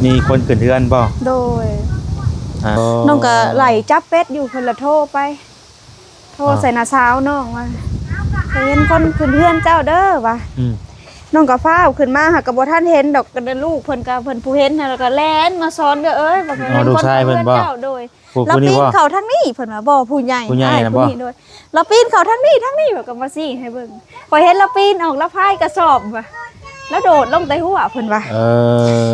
ມີຄົນຂຶ້ນເຮືອນບໍ່? ໂດຍ ອ່າ ນ້ອງກໍໄລ່ຈັບເປັດຢູ່ ເພິ່ນລະໂທໄປ ໂທ ອ່າ ໃສ່ນ້າສາວນ້ອງວ່າ ໄປເຫັນຄົນຂຶ້ນເຮືອນເຈົ້າເດີວ່າ ອືມ ນ້ອງກໍຟ້າວຂຶ້ນມາ ຫາກໍບໍ່ທັນເຫັນດອກ ກໍໄດ້ລູກເພິ່ນກໍ ເພິ່ນຜູ້ເຫັນຫັ້ນ ແລ້ວກໍແລ່ນມາສອນເດີ້ ເອີຍ ວ່າເຫັນຄົນຂຶ້ນເຮືອນເຈົ້າ ໂດຍ ຜູ້ ລາວປີນເຂົ້າທາງນີ້ ເພິ່ນວ່າ ບໍ່ ຜູ້ໃຫຍ່ ຜູ້ໃຫຍ່ ອ້າຍຜູ້ນີ້ ໂດຍ ລາວປີນເຂົ້າທາງນີ້ ທາງນີ້ ເພິ່ນກໍມາຊີ້ໃຫ້ເບິ່ງ ຂ້ອຍເຫັນລາວປີນອອກ ລາວພາຍກະສອບວ່າ ລາວໂດດລົງແຕ່ຫົວ ເພິ່ນວ່າ ເອີ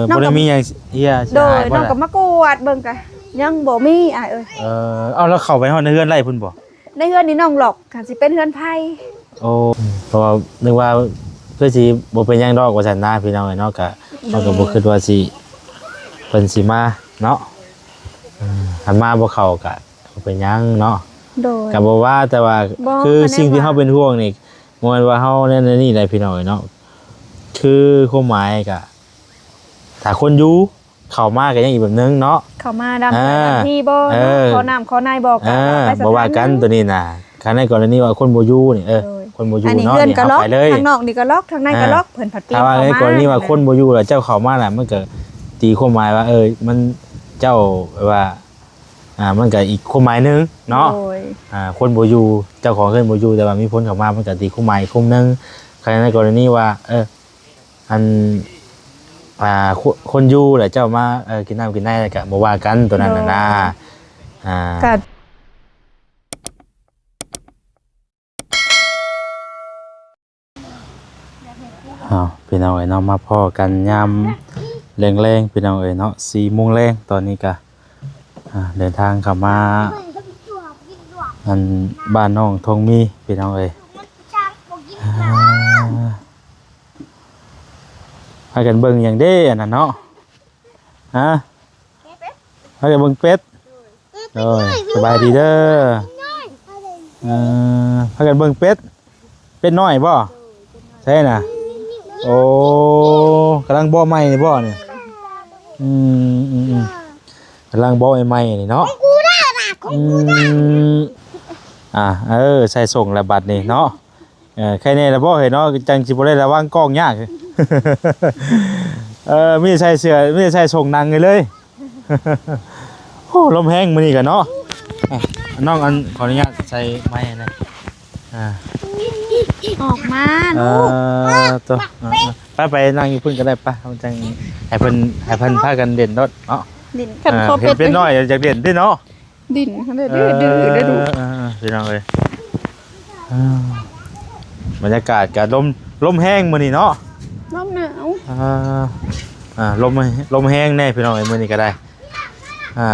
ບໍ່ໄດ້ມີຫຍັງເຫຍເສຍຫາຍ ໂດຍ ນ້ອງກໍມາກວດເບິ່ງກະຍັງບໍ່ມີ ອ້າຍເອີຍ ເອີ ເອົາ ແລ້ວເຂົ້າໄປຮອດໃນເຮືອນໄດ້ພຸ້ນບໍ່? ໃນເຮືອນນີ້ນ້ອງລັອກ ຄັນຊິເປັນເຮືອນໄພ ໂອ້ ເພາະວ່ານຶກວ່າຄືຊິບໍ່ເປັນຫຍັງດອກວ່າຊັ້ນນະ ພີ່ນ້ອງເອີຍເນາະ ກະ ໂດຍ ເຮົາກໍບໍ່ຄິດວ່າຊິ ເພິ່ນຊິມາເນາະ ເອີ ຄັນມາບໍ່ເຂົ້າກະບໍ່ເປັນຫຍັງເນາະ ໂດຍ ກະບໍ່ວ່າ ແຕ່ວ່າ ບໍ່ ຄືສິ່ງທີ່ເຮົາເປັນຫ່ວງນີ້ ບໍ່ແມ່ນວ່າເຮົາແນວນີ້ໃດ ພີ່ນ້ອງເອີຍເນາະ ຄືຄວາມໝາຍກະ ຖ້າຄົນຢູ່ ເຂົ້າມາກໍຍັງອີກແບບໜຶ່ງເນາະ ເຂົ້າມາດຳ ອ່າ ທີ່ບໍ່ ເອີ ຂໍນ້ຳຂໍໃນບໍ່ ກໍ ອ່າ ວ່າໄປ ບໍ່ວ່າກັນ ໂຕນີ້ນະ ຄັນໃນກໍລະນີວ່າຄົນບໍ່ຢູ່ນີ້ ເອີ ໂດຍ ຄົນບໍ່ຢູ່ເນາະ ອັນນີ້ເຮືອນກໍລັອກ ທາງນອກນີ້ກໍລັອກ ທາງໃນກໍລັອກ ອ່າ ເພິ່ນພັດປີນເຂົ້າມາ ຖ້າວ່າໃນກໍລະນີວ່າຄົນບໍ່ຢູ່ແລ້ວເຈົ້າເຂົ້າມານະ ມັນກໍຕີຄວາມໝາຍວ່າ ເອີ ມັນ ເຈົ້າແບບວ່າ ອ່າ ມັນກໍອີກຄວາມໝາຍໜຶ່ງເນາະ ໂດຍ ອ່າ ຄົນບໍ່ຢູ່ ເຈົ້າຂອງເຮືອນບໍ່ຢູ່ ແຕ່ວ່າມີຄົນເຂົ້າມາ ມັນກໍຕີຄວາມໝາຍອີກຄວາມໜຶ່ງ ຄັນໃນກໍລະນີວ່າ ເອີ ອັນ ອ່າ ຄົນ ຄົນຢູ່ແລ້ວເຈົ້າມາ ເອີ ກິນນ້ຳກິນໃນ ແລ້ວກະບໍ່ວ່າກັນໂຕນັ້ນນະ ໂດຍ ນະ ອ່າ ກະ ເອົາ ພີ່ນ້ອງເອີຍເນາະ ມາພໍ້ກັນຍາມແລງໆ ພີ່ນ້ອງເອີຍເນາະ ສີ່ໂມງແລງ ຕອນນີ້ກະ ອ່າ ເດີນທາງເຂົ້າມາ ອັນ ບ້ານນ້ອງທອງມີ ພີ່ນ້ອງເອີຍ ອ່າ ພາກັນເບິ່ງຫຍັງເດ້ ອັນນັ້ນເນາະ ຮະ ພາກັນເບິ່ງເປັດ ໂດຍ ສະບາຍດີເດີ ເອີ ພາກັນເບິ່ງເປັດ ເປັດນ້ອຍບໍ່? ໃຊ່ນະ ໂອ້ ກຳລັງເບາະໃໝ່ນີ້ບໍ່ນີ້? ອືມ ອືມ ອືມ ກຳລັງເບາະໃໝ່ໆ ນີ້ເນາະ ຂອງກູນະ ຂອງກູນະ ອືມ ອ່າ ເອີ ໃສ່ສົ່ງແລ້ວບັດນີ້ເນາະ ເອີ ໄຄແນ່ລະບໍ່ເຮີ້ຍເນາະ ຈັ່ງຊິບໍ່ໄດ້ລະວັງກ້ອງຍາກ ເອີ ມີແຕ່ໃສ່ເສື້ອ ມີແຕ່ໃສ່ສົ່ງໜັງນີ້ເລີຍ ໂອ້ ລົມແຮງມື້ນີ້ກະເນາະ ອ່ະ ນ້ອງ ອັນ ຂໍອະນຸຍາດໃສ່ໄມໃຫ້ແດ່ ອ່າ ອອກມາ ເອີ ລູກ ໂຕ ອ່າ ໄປ ໄປນັ່ງຢູ່ພຸ້ນກໍໄດ້ ໄປ ເຮົາຈັ່ງໃຫ້ເພິ່ນ ໃຫ້ເພິ່ນພາກັນຫຼິ້ນໂລດເນາະ ຫຼິ້ນກັນ ອ່າ ຂໍເປັດ ເຫັນເປັດນ້ອຍຢາກຫຼິ້ນຕິເນາະ ດິ້ນຫັ້ນແຫຼະ ເອີ ດື້ໆ ເອີ ພີ່ນ້ອງເອີຍ ອ່າ ບັນຍາກາດກະລົມ ລົມແຮງມື້ນີ້ເນາະ ລົມໜາວ ອ່າ ອ່າ ລົມ ລົມແຮງແດ່ພີ່ນ້ອງເອີຍ ມື້ນີ້ກະໄດ້ ອ່າ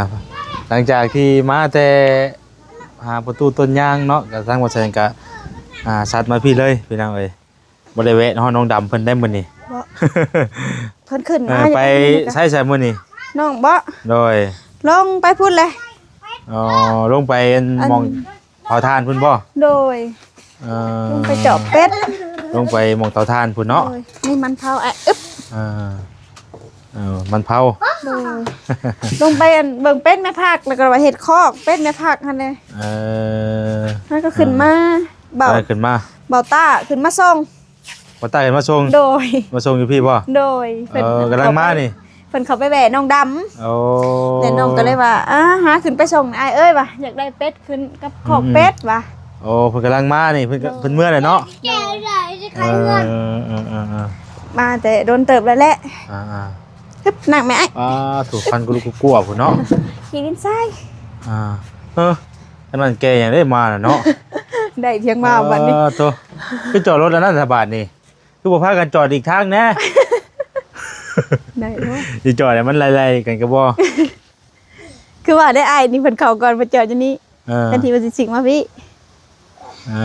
ຫຼັງຈາກທີ່ມາແຕ່ຫາປະຕູຕົ້ນຍາງເນາະ ກະທາງບໍ່ແສງກະ ອ່າ ຊັດມາພີ້ເລີຍພີ່ນ້ອງເອີຍ ບໍ່ໄດ້ແວະຮອດນ້ອງດຳເພິ່ນໄດ້ມື້ນີ້ ບໍ່ ເພິ່ນຂຶ້ນມາ ເອີ ໄປໃສຊະມື້ນີ້ ນ້ອງບໍ່ ໂດຍ ລົງໄປພຸ້ນແຫຼະ ອໍ ລົງໄປອັນ ອັນ ໝ່ອງເຜົາຖ່ານພຸ້ນບໍ່ ໂດຍ ເອີ ລົງໄປເຈາະເປັດ ລົງໄປໝ່ອງເຕົາຖ່ານພຸ້ນເນາະ ໂດຍ ນີ້ມັນເຜົາ ອະ ອຶບ ເອີ ເອີ ມັນເຜົາ ໂດຍ ລົງໄປອັນເບິ່ງເປັດແມ່ພັກ ແລ້ວກໍວ່າເຮັດຄອກເປັດແມ່ພັກຫັ້ນແຫຼະ ເອີ ແລ້ວກໍຂຶ້ນມາ ອ່າ ເບົາ ຂຶ້ນມາ ເບົາຕ້າຂຶ້ນມາສົ່ງ ບໍ່ຕາຍມາສົ່ງ ໂດຍ ມາສົ່ງຢູ່ພີ້ບໍ່ ໂດຍ ເອີ ເພິ່ນ ກຳລັງມານີ້ ເພິ່ນເຂົ້າໄປແວ່ນ້ອງດຳ ໂອ້ ແລ້ວນ້ອງກໍເລີຍວ່າ ອ່າ ຫາຂຶ້ນໄປສົ່ງອ້າຍເອີຍວ່າ ຢາກໄດ້ເປັດຂຶ້ນກັບຄອກເປັດວ່າ ອືມ ໂອ້ ເພິ່ນກຳລັງມານີ້ ເພິ່ນ ໂດຍ ເພິ່ນເມືອແລ້ວເນາະ ເອີ ເອີ ເອີ ເອີ ມາແຕ່ດົນເຕີບແລ້ວແຫຼະ ອ່າໆ ຮຶບ ນັ່ງແມ່ອ້າຍ ອ່າ ຖືກຟັນກຸລຸກຸກົວພຸ້ນເນາະ ຂີ່ດິນຊາຍ ອ່າ ເອີ ອັນນັ້ນແກ່ຫຍັງໄດ້ມານະເນາະ ໄດ້ພຽງມາບັດນີ້ ເອີ ໂຕ ຄືຈອດລົດອັນນັ້ນລະບາດນີ້ ຄືບໍ່ພາກັນຈອດອີກທາງແດ່ ໄດ້ບໍ່ ຊິຈອດໃຫ້ມັນໄລ່ໆກັນກໍບໍ່ ຄືວ່າໄດ້ ອ້າຍນີ້ເພິ່ນເຂົ້າກ່ອນ ເພິ່ນຈອດຢູ່ນີ້ ເອີ ແທນທີ່ວ່າຊິຊິງມາພີ້ ເອີ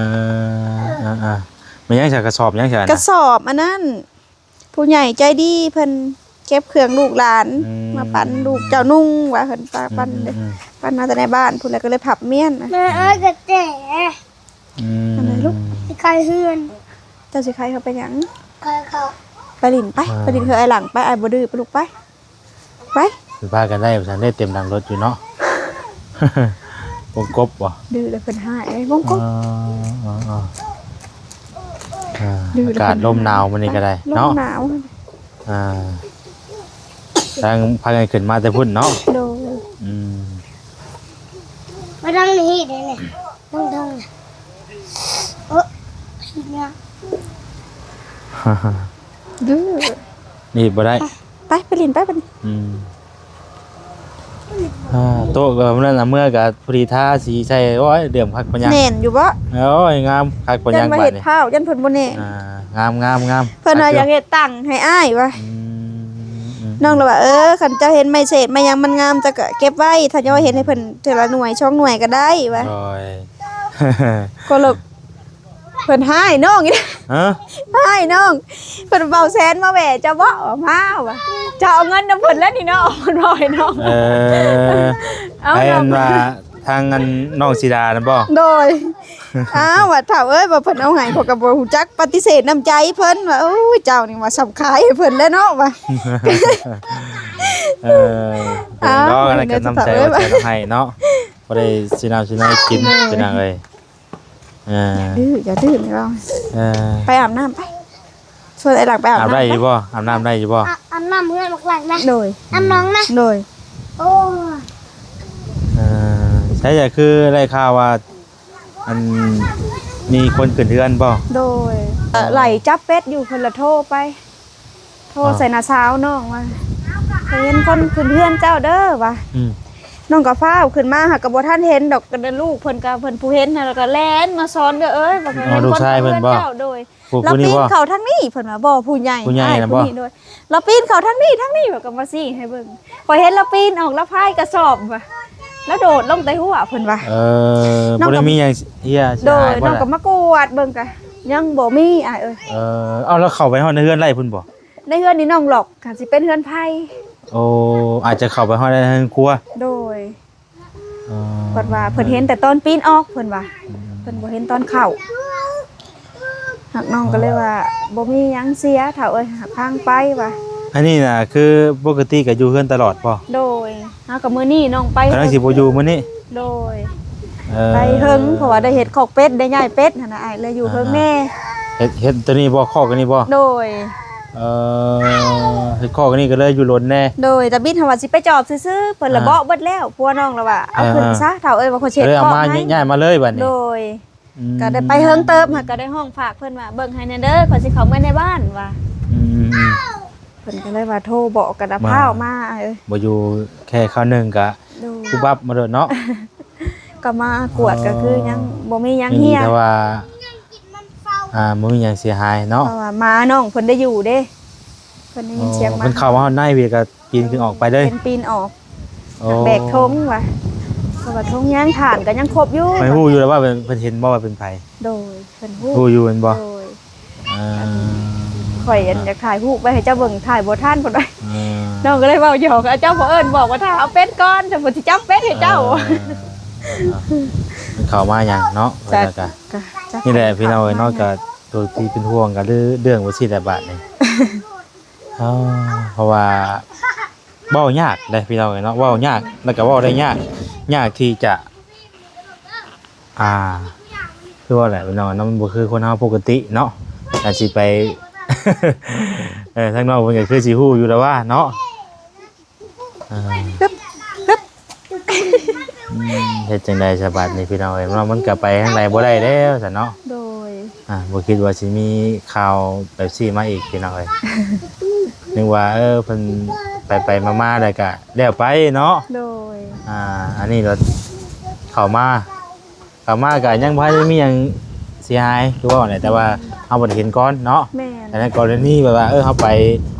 ເອີໆ ແມ່ນຫຍັງຊະ ກະສອບຫຍັງຊະ ກະສອບອັນນັ້ນ ຜູ້ໃຫຍ່ໃຈດີເພິ່ນເກັບເຄື່ອງລູກຫຼານ ອືມ ມາປັນລູກເຈົ້ານຸ່ງວ່າ ເພິ່ນປາ ອືມ ປັນເດ້ ອືມ ປັນມາແຕ່ໃນບ້ານພຸ້ນ ແລ້ວກໍເລີຍພັບມ້ຽນນະ ແມ່ເອີຍ ກະແຈ ອືມ ອັນໃດລູກ ຊິໄຂເຮືອນ ເຈົ້າຊິໄຂເຂົາໄປຫຍັງ ໄຂເຂົາ ໄປຫຼິ້ນໄປ ອ່າ ໄປຫຼິ້ນເຮືອນອ້າຍຫຼັງໄປ ອ້າຍບໍ່ດື້ ໄປລູກໄປ ໄປ ຊິພາກັນໄດ້ ຊັ້ນໄດ້ເຕັມຫຼັງລົດຢູ່ເນາະ ວົງກົບບໍ່ ດື້ແລ້ວເພິ່ນຮ້າຍເດ້ ວົງກົບ ອ່າ ອ່າໆ ອ່າ ດື້ແລ້ວ ອາກາດລົມໜາວມື້ນີ້ກໍໄດ້ເນາະ ລົມໜາວ ອ່າ ທາງພາກັນຂຶ້ນມາແຕ່ພຸ້ນເນາະ. ໂດຍ. ອືມ ມາທາງນີ້ເດ້ນີ້ ເທິງໆ ໂອ້ ຊິເນຍ ດື້ ນີ້ບໍ່ໄດ້. ໄປ ໄປຫຼິ້ນໄປບັດນີ້. ອືມ ອ່າ ໂຕະກໍມື້ນັ້ນນະ ເມື່ອກໍພໍດີທາສີໃສ່ ໂອ້ຍ ເຫຼື້ອມຄັກປານຫຍັງ. ແໜ້ນຢູ່ບໍ່? ໂອ້ຍ ງາມຄັກປານຫຍັງ ຢ້ານວ່າເຮັດພ້າວ ຢ້ານເພິ່ນບໍ່ແໜ້ນ. ອ່າ ງາມໆໆ ເພິ່ນວ່າຢາກເຮັດຕັ້ງໃຫ້ອ້າຍວ່າ. ອືມ ນ້ອງລະວ່າ ເອີ ຄັນເຈົ້າເຫັນໄມ້ເສດໄມ້ຫຍັງມັນງາມ ເຈົ້າກໍເກັບໄວ້ ຖ້າເຈົ້າເຫັນໃຫ້ເພິ່ນເທື່ອລະໜ່ວຍສອງໜ່ວຍກໍໄດ້ວ່າ. ໂດຍ ກໍລະ ເພິ່ນຮ້າຍນ້ອງອີກ. ຮະ? ຮ້າຍນ້ອງ. ເພິ່ນເບົາແຊນມາແຫວະເຈົ້າບໍ? ມາວ່າ ເຈົ້າເອົາເງິນນຳເພິ່ນແລ້ວນີ້ເນາະ ເພິ່ນເວົ້າໃຫ້ນ້ອງ. ເອີ ເອົາ ໃຜອັນວ່າທາງອັນນ້ອງສີດານັ້ນບໍ? ໂດຍ. ອ້າວ ວ່າເຖົ້າເອີຍ ວ່າເພິ່ນເອົາໃຫ້ ຂ້ອຍກໍບໍ່ຮູ້ຈັກປະຕິເສດນ້ຳໃຈເພິ່ນ ວ່າ ໂອ້ຍ ເຈົ້ານີ້ວ່າສຳຂາຍໃຫ້ເພິ່ນແລ້ວເນາະ ວ່າ. ເອີ ເອີ ເນາະ ອັນນັ້ນກໍນ້ຳໃຈວ່າຈະໃຫ້ເນາະ ບໍ່ໄດ້ຊິນ້ຳຊິໃນກິນ ພີ່ນ້ອງເອີຍ. ເອີ ຢ່າດື້ ຢ່າດື້ ເອີ ໄປອາບນ້ຳໄປ ຊວນໄອ້ຫຼັກໄປອາບ ອາບນ້ຳໄດ້ຢູ່ບໍ່? ອາບນ້ຳໄດ້ຢູ່ບໍ່? ອາ ອາບນ້ຳເຮືອນບັກຫຼັກນະ. ໂດຍ. ອາບນ້ອງນະ. ໂດຍ. ໂອ້ຍ ເອີ ໃຊ່ ຄືໄດ້ຂ່າວວ່າ ອັນ ມີຄົນຂຶ້ນເຮືອນບໍ່? ໂດຍ. ເອີ ໄລ່ຈັບເປັດຢູ່ ເພິ່ນລະໂທໄປ ໂທໃສ່ນ້າສາວນ້ອງວ່າ ເຫັນຄົນຂຶ້ນເຮືອນເຈົ້າເດີວ່າ. ອືມ ນ້ອງກໍຟ້າວຂຶ້ນມາ ຫາກກໍບໍ່ທັນເຫັນດອກ ກໍລູກເພິ່ນກໍ ເພິ່ນຜູ້ເຫັນຫັ້ນ ແລ້ວກໍແລ່ນມາສອນເດີເອີຍ ວ່າເຫັນຄົນຂຶ້ນເຮືອນເຈົ້າ. ໂດຍ. ລາວປີນເຂົ້າທາງນີ້ ເພິ່ນວ່າ ບໍ່ ຜູ້ໃຫຍ່ ຜູ້ໃຫຍ່ນະບໍ່? ໂດຍ. ລາວປີນເຂົ້າທາງນີ້ ທາງນີ້ ເພິ່ນກໍມາຊີ້ໃຫ້ເບິ່ງ ຂ້ອຍເຫັນລາວປີນອອກ ລາວພາຍກະສອບວ່າ ລາວໂດດລົງແຕ່ຫົວ ເພິ່ນວ່າ. ເອີ ບໍ່ໄດ້ມີຫຍັງເສຍຫາຍ. ໂດຍ. ນ້ອງກໍມາກວດເບິ່ງ ກະຍັງບໍ່ມີ ອ້າຍເອີຍ. ເອີ ເອົາ ແລ້ວເຂົ້າໄປຮອດໃນເຮືອນໄດ້ພຸ້ນບໍ່? ໃນເຮືອນນີ້ນ້ອງລັອກ ຄັນຊິເປັນເຮືອນໄຜ. ໂອ້ ອາດຈະເຂົ້າໄປຮອດໃນເຮືອນຄົວ. ໂດຍ. ເອີ ເພິ່ນວ່າເພິ່ນເຫັນແຕ່ຕອນປີນອອກ ເພິ່ນວ່າ ອືມ ເພິ່ນບໍ່ເຫັນຕອນເຂົ້າ. ຫາກນ້ອງກໍເລີຍວ່າ ບໍ່ມີຫຍັງເສຍເຖົ້າເອີຍ ຫາກພັງໄປວ່າ. ອັນນີ້ນະ ຄືປົກກະຕິກໍຢູ່ເຮືອນຕະຫຼອດບໍ່? ໂດຍ. ຫາກະມື້ນີ້ນ້ອງໄປ ກຳລັງຊິບໍ່ຢູ່ມື້ນີ້. ໂດຍ. ເອີ ໄປເຫິງ ເພາະວ່າໄດ້ເຮັດຄອກເປັດ ໄດ້ຍ້າຍເປັດຫັ້ນນະ ອ້າຍ ເລີຍຢູ່ເຫິງແດ່. ເຮັດ ເຮັດຕົວນີ້ບໍ່? ຄອກອັນນີ້ບໍ່? ໂດຍ. ເອີ ເຮັດຄອກອັນນີ້ກໍເລີຍຢູ່ດົນແດ່. ໂດຍ. ຕາບິດຫັ້ນວ່າຊິໄປຈອບຊື່ໆ ເພິ່ນລະເບາະເບິດແລ້ວ. ເອີ ຜົວນ້ອງລະວ່າ ເອົາຂຶ້ນຊະ ເອີ ເຖົ້າເອີຍ ວ່າຂ້ອຍຊິເຮັດຄອກໃຫ້ ເລີຍເອົາມາຍ້າຍມາເລີຍບັດນີ້. ໂດຍ. ອືມ ກໍໄດ້ໄປເຫິງເຕີບ ຫາກໍໄດ້ຮ້ອງຝາກເພິ່ນວ່າ ເບິ່ງໃຫ້ແດ່ເດີ ຂ້ອຍຊິເຂົ້າເມືອໃນບ້ານວ່າ. ອືມ ເພິ່ນກໍເລີຍວ່າໂທບອກກະດາພ້າວມາ ເອີ ບໍ່ຢູ່ແຄ່ຄາວໜຶ່ງກະ ໂດຍ ປຸບປັບມາໂລດເນາະ. ກໍມາກວດກໍຄືຍັງ ອໍ ບໍ່ມີຫຍັງເຮຍ ແຕ່ວ່າ ອ່າ ບໍ່ມີຫຍັງເສຍຫາຍເນາະ ເພາະວ່າໝານ້ອງເພິ່ນໄດ້ຢູ່ເດ້. ເພິ່ນໄດ້ຍິນສຽງໝາ ເພິ່ນເຂົ້າມາຮອດໃນພີ້ກໍປີນຂຶ້ນອອກໄປເລີຍ ເພິ່ນປີນອອກ. ໂອ້ ແບກຖົງວ່າ ເພາະວ່າຖົງຍາງຖ່ານກໍຍັງຄົບຢູ່. ໄປຮູ້ຢູ່ແລ້ວວ່າເພິ່ນ ເພິ່ນເຫັນບໍ່ວ່າເປັນໃຜ? ໂດຍ. ເພິ່ນຮູ້ ຮູ້ຢູ່ແມ່ນບໍ່? ໂດຍ. ອ່າ ຂ້ອຍອັນຢາກຖ່າຍຮູບໄວ້ໃຫ້ເຈົ້າເບິ່ງ ຖ່າຍບໍ່ທັນເພິ່ນວ່າ. ອ່າ ນ້ອງກໍເລີຍເວົ້າຫຍອກ ເຈົ້າບໍ່ເອີ້ນບອກວ່າຖ້າເອົາເປັດກ່ອນ ຈະບໍ່ຊິຈັບເປັດໃຫ້ເຈົ້າ. ເອີ ມັນເຂົ້າມາຫຍັງເນາະ. ແລ້ວກໍ ນີ້ແຫຼະພີ່ນ້ອງເອີຍເນາະ ກໍຕົວທີ່ເປັນຫ່ວງກໍເລື່ອງວ່າຊີ້ແຫຼະບາດນີ້. ເອີ ເພາະວ່າ ເວົ້າຍາກເດ້ພີ່ນ້ອງເອີຍເນາະ ເວົ້າຍາກ ແລ້ວກໍເວົ້າໄດ້ຍາກ ຍາກທີ່ຈະ ອ່າ ຄືວ່າແຫຼະພີ່ນ້ອງເນາະ ມັນບໍ່ຄືຄົນເຮົາປົກກະຕິເນາະ ການຊິໄປ ເອີ ທາງນ້ອງເພິ່ນກໍຄືຊິຮູ້ຢູ່ແລ້ວວ່າເນາະ. ອ່າ ອືມ ເຮັດຈັ່ງໃດສະບາດນີ້ພີ່ນ້ອງເອີຍເນາະ ມັນກໍໄປທາງໃດບໍ່ໄດ້ແລ້ວຊັ້ນເນາະ. ໂດຍ. ອ່າ ບໍ່ຄິດວ່າຊິມີຂ່າວແບບຊີ້ມາອີກພີ່ນ້ອງເອີຍ ນຶກວ່າ ເອີ ເພິ່ນໄປໆມາໆ ແລ້ວກະແລ້ວໄປເນາະ. ໂດຍ. ອ່າ ອັນນີ້ລະເຂົ້າມາ ເຂົ້າມາກະຍັງບໍ່ໄດ້ມີຫຍັງເສຍຫາຍຄືເວົ້າແຫຼະ ແຕ່ວ່າເຮົາບໍ່ໄດ້ເຫັນກ່ອນເນາະ. ແມ່ນ. ແຕ່ໃນກໍລະນີແບບວ່າ ເອີ ເຮົາໄປ